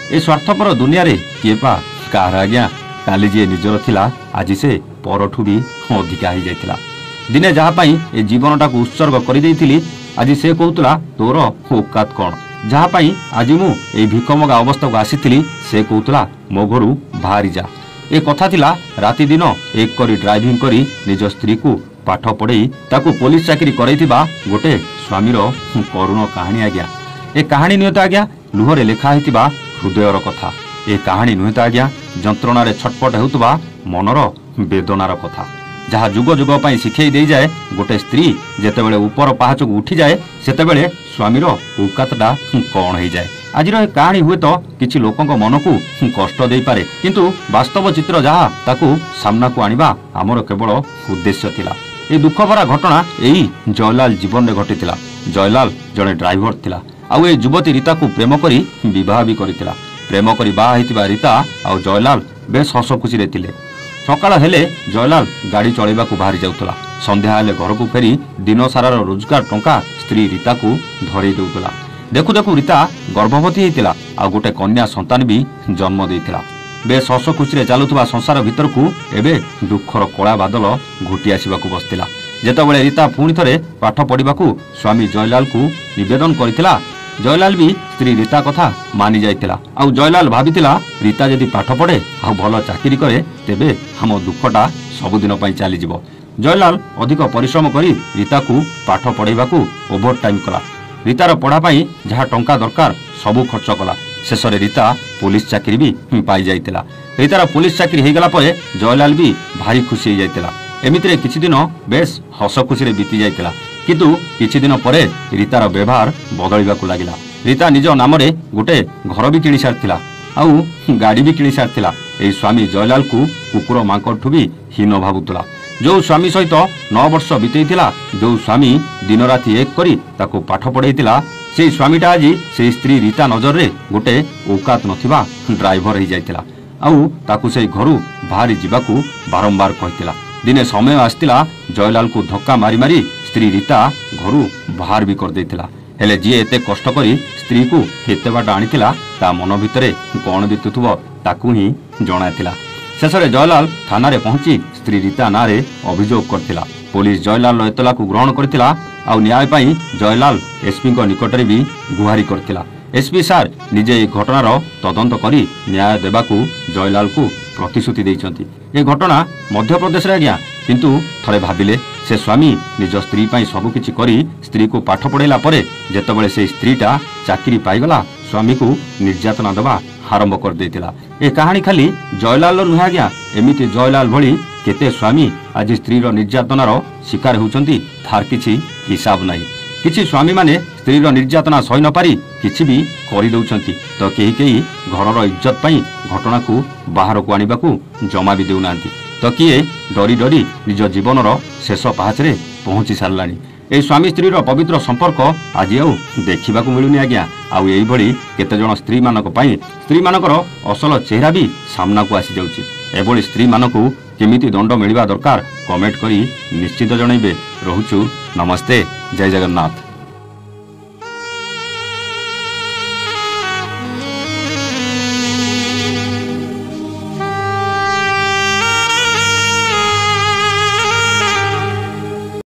ଏ ସ୍ୱାର୍ଥପର ଦୁନିଆରେ କିଏ ପା କାହାର ଆଜ୍ଞା। କାଲି ଯିଏ ନିଜର ଥିଲା, ଆଜି ସେ ପରଠୁ ବି ଅଧିକା ହେଇଯାଇଥିଲା। ଦିନେ ଯାହା ପାଇଁ ଏ ଜୀବନଟାକୁ ଉତ୍ସର୍ଗ କରିଦେଇଥିଲି, ଆଜି ସେ କହୁଥିଲା ତୋର ଔକାତ କ'ଣ? ଯାହା ପାଇଁ ଆଜି ମୁଁ ଏଇ ଭିକମଗା ଅବସ୍ଥାକୁ ଆସିଥିଲି, ସେ କହୁଥିଲା ମୋ ଘରୁ ବାହାରି ଯା। ଏ କଥା ଥିଲା ରାତି ଦିନ ଏକ କରି ଡ୍ରାଇଭିଂ କରି ନିଜ ସ୍ତ୍ରୀକୁ ପାଠ ପଢ଼େଇ ତାକୁ ପୋଲିସ ଚାକିରି କରାଇଥିବା ଗୋଟେ ସ୍ୱାମୀର କରୁଣ କାହାଣୀ ଆଜ୍ଞା। ଏ କାହାଣୀ ନୁହେଁ ତ ଆଜ୍ଞା ଲୁହରେ ଲେଖା ହେଇଥିବା ହୃଦୟର କଥା। ଏ କାହାଣୀ ନୁହେଁ ତ ଆଜ୍ଞା ଯନ୍ତ୍ରଣାରେ ଛଟପଟ ହେଉଥିବା ମନର ବେଦନାର କଥା, ଯାହା ଯୁଗ ଯୁଗ ପାଇଁ ଶିଖେଇ ଦେଇଯାଏ ଗୋଟେ ସ୍ତ୍ରୀ ଯେତେବେଳେ ଉପର ପାହାଚକୁ ଉଠିଯାଏ, ସେତେବେଳେ ସ୍ୱାମୀର ଔକାତଟା କ'ଣ ହେଇଯାଏ। ଆଜିର ଏ କାହାଣୀ ହୁଏତ କିଛି ଲୋକଙ୍କ ମନକୁ କଷ୍ଟ ଦେଇପାରେ, କିନ୍ତୁ ବାସ୍ତବ ଚିତ୍ର ଯାହା, ତାକୁ ସାମ୍ନାକୁ ଆଣିବା ଆମର କେବଳ ଉଦ୍ଦେଶ୍ୟ ଥିଲା। ଏ ଦୁଃଖଭରା ଘଟଣା ଏଇ ଜୟଲାଲ ଜୀବନରେ ଘଟିଥିଲା। ଜୟଲାଲ ଜଣେ ଡ୍ରାଇଭର ଥିଲା, ଆଉ ଏ ଯୁବତୀ ରୀତାକୁ ପ୍ରେମ କରି ବିବାହ ବି କରିଥିଲା। ପ୍ରେମ କରି ବାହା ହେଇଥିବା ରୀତା ଆଉ ଜୟଲାଲ ବେଶ ହସ ଖୁସିରେ ଥିଲେ। ସକାଳ ହେଲେ ଜୟଲାଲ ଗାଡ଼ି ଚଳାଇବାକୁ ବାହାରି ଯାଉଥିଲା, ସନ୍ଧ୍ୟା ହେଲେ ଘରକୁ ଫେରି ଦିନ ସାରାର ରୋଜଗାର ଟଙ୍କା ସ୍ତ୍ରୀ ରୀତାକୁ ଧରେଇ ଦେଉଥିଲା। ଦେଖୁ ଦେଖୁ ରୀତା ଗର୍ଭବତୀ ହେଇଥିଲା, ଆଉ ଗୋଟେ କନ୍ୟା ସନ୍ତାନ ବି ଜନ୍ମ ଦେଇଥିଲା। ବେଶ ହସ ଖୁସିରେ ଚାଲୁଥିବା ସଂସାର ଭିତରକୁ ଏବେ ଦୁଃଖର କଳା ବାଦଲ ଘୋଟି ଆସିବାକୁ ବସିଥିଲା। ଯେତେବେଳେ ରୀତା ପୁଣି ଥରେ ପାଠ ପଢ଼ିବାକୁ ସ୍ୱାମୀ ଜୟଲାଲକୁ ନିବେଦନ କରିଥିଲା, ଜୟଲାଲ ବି ସ୍ତ୍ରୀ ରୀତା କଥା ମାନି ଯାଇଥିଲା। ଆଉ ଜୟଲାଲ ଭାବିଥିଲା ରୀତା ଯଦି ପାଠ ପଢ଼େ ଆଉ ଭଲ ଚାକିରି କରେ, ତେବେ ଆମ ଦୁଃଖଟା ସବୁଦିନ ପାଇଁ ଚାଲିଯିବ। ଜୟଲାଲ ଅଧିକ ପରିଶ୍ରମ କରି ରୀତାକୁ ପାଠ ପଢ଼େଇବାକୁ ଓଭର ଟାଇମ୍ କଲା। ରୀତାର ପଢ଼ା ପାଇଁ ଯାହା ଟଙ୍କା ଦରକାର ସବୁ ଖର୍ଚ୍ଚ କଲା। ଶେଷରେ ରୀତା ପୋଲିସ ଚାକିରି ବି ପାଇଯାଇଥିଲା। ରୀତାର ପୋଲିସ ଚାକିରି ହେଇଗଲା ପରେ ଜୟଲାଲ ବି ଭାରି ଖୁସି ହେଇଯାଇଥିଲା। ଏମିତିରେ କିଛି ଦିନ ବେଶ ହସ ଖୁସିରେ ବିତି ଯାଇଥିଲା। କିନ୍ତୁ କିଛି ଦିନ ପରେ ରୀତାର ବ୍ୟବହାର ବଦଳିବାକୁ ଲାଗିଲା। ରୀତା ନିଜ ନାମରେ ଗୋଟେ ଘର ବି କିଣି ସାରିଥିଲା, ଆଉ ଗାଡ଼ି ବି କିଣି ସାରିଥିଲା। ଏଇ ସ୍ୱାମୀ ଜୟଲାଲକୁ କୁକୁର ମାଙ୍କଠୁ ବି ହୀନ ଭାବୁଥିଲା। ଯୋଉ ସ୍ୱାମୀ ସହିତ 9 ବର୍ଷ ବିତେଇଥିଲା, ଯୋଉ ସ୍ୱାମୀ ଦିନରାତି ଏକ କରି ତାକୁ ପାଠ ପଢ଼େଇଥିଲା, ସେଇ ସ୍ୱାମୀଟା ଆଜି ସେଇ ସ୍ତ୍ରୀ ରୀତା ନଜରରେ ଗୋଟେ ଔକାତ ନଥିବା ଡ୍ରାଇଭର ହେଇଯାଇଥିଲା, ଆଉ ତାକୁ ସେଇ ଘରୁ ବାହାରି ଯିବାକୁ ବାରମ୍ବାର କହିଥିଲା। ଦିନେ ସମୟ ଆସିଥିଲା ଜୟଲାଲକୁ ଧକ୍କା ମାରି ମାରି ସ୍ତ୍ରୀ ରୀତା ଘରୁ ବାହାର ବି କରିଦେଇଥିଲା। ହେଲେ ଯିଏ ଏତେ କଷ୍ଟ କରି ସ୍ତ୍ରୀକୁ ଏତେ ବାଟ ଆଣିଥିଲା, ତା ମନ ଭିତରେ କ'ଣ ବିତୁଥିବ ତାକୁ ହିଁ ଜଣାଥିଲା। ଶେଷରେ ଜୟଲାଲ ଥାନାରେ ପହଞ୍ଚି ସ୍ତ୍ରୀ ରୀତା ନାଁରେ ଅଭିଯୋଗ କରିଥିଲା। ପୋଲିସ ଜୟଲାଲର ଏତଲାକୁ ଗ୍ରହଣ କରିଥିଲା, ଆଉ ନ୍ୟାୟ ପାଇଁ ଜୟଲାଲ ଏସ୍ପିଙ୍କ ନିକଟରେ ବି ଗୁହାରି କରିଥିଲା। ଏସ୍ପି ସାର୍ ନିଜେ ଏହି ଘଟଣାର ତଦନ୍ତ କରି ନ୍ୟାୟ ଦେବାକୁ ଜୟଲାଲକୁ ପ୍ରତିଶ୍ରୁତି ଦେଇଛନ୍ତି। ଏ ଘଟଣା ମଧ୍ୟପ୍ରଦେଶରେ ଆଜ୍ଞା, କିନ୍ତୁ ଥରେ ଭାବିଲେ ସେ ସ୍ୱାମୀ ନିଜ ସ୍ତ୍ରୀ ପାଇଁ ସବୁକିଛି କରି ସ୍ତ୍ରୀକୁ ପାଠ ପଢ଼େଇଲା ପରେ ଯେତେବେଳେ ସେଇ ସ୍ତ୍ରୀଟା ଚାକିରି ପାଇଗଲା, ସ୍ୱାମୀକୁ ନିର୍ଯାତନା ଦେବା ଆରମ୍ଭ କରିଦେଇଥିଲା। ଏ କାହାଣୀ ଖାଲି ଜୟଲାଲର ନୁହେଁ ଆଜ୍ଞା, ଏମିତି ଜୟଲାଲ ଭଳି କେତେ ସ୍ୱାମୀ ଆଜି ସ୍ତ୍ରୀର ନିର୍ଯାତନାର ଶିକାର ହେଉଛନ୍ତି ତାର କିଛି ହିସାବ ନାହିଁ। କିଛି ସ୍ୱାମୀମାନେ ସ୍ତ୍ରୀର ନିର୍ଯାତନା ସହି ନପାରି କିଛି ବି କରିଦେଉଛନ୍ତି, ତ କେହି କେହି ଘରର ଇଜ୍ଜତ ପାଇଁ ଘଟଣାକୁ ବାହାରକୁ ଆଣିବାକୁ ଜମା ବି ଦେଉନାହାନ୍ତି, ତ କିଏ ଡରି ଡରି ନିଜ ଜୀବନର ଶେଷ ପାହାଚରେ ପହଞ୍ଚି ସାରିଲାଣି। ଏହି ସ୍ୱାମୀ ସ୍ତ୍ରୀର ପବିତ୍ର ସମ୍ପର୍କ ଆଜି ଆଉ ଦେଖିବାକୁ ମିଳୁନି ଆଜ୍ଞା। ଆଉ ଏଇଭଳି କେତେଜଣ ସ୍ତ୍ରୀମାନଙ୍କ ପାଇଁ ସ୍ତ୍ରୀମାନଙ୍କର ଅସଲ ଚେହେରା ବି ସାମ୍ନାକୁ ଆସିଯାଉଛି। ଏଭଳି ସ୍ତ୍ରୀମାନଙ୍କୁ କେମିତି ଦଣ୍ଡ ମିଳିବା ଦରକାର, କମେଣ୍ଟ କରି ନିଶ୍ଚିତ ଜଣାଇବେ। ରହୁଛୁ, ନମସ୍ତେ, ଜୟ ଜଗନ୍ନାଥ।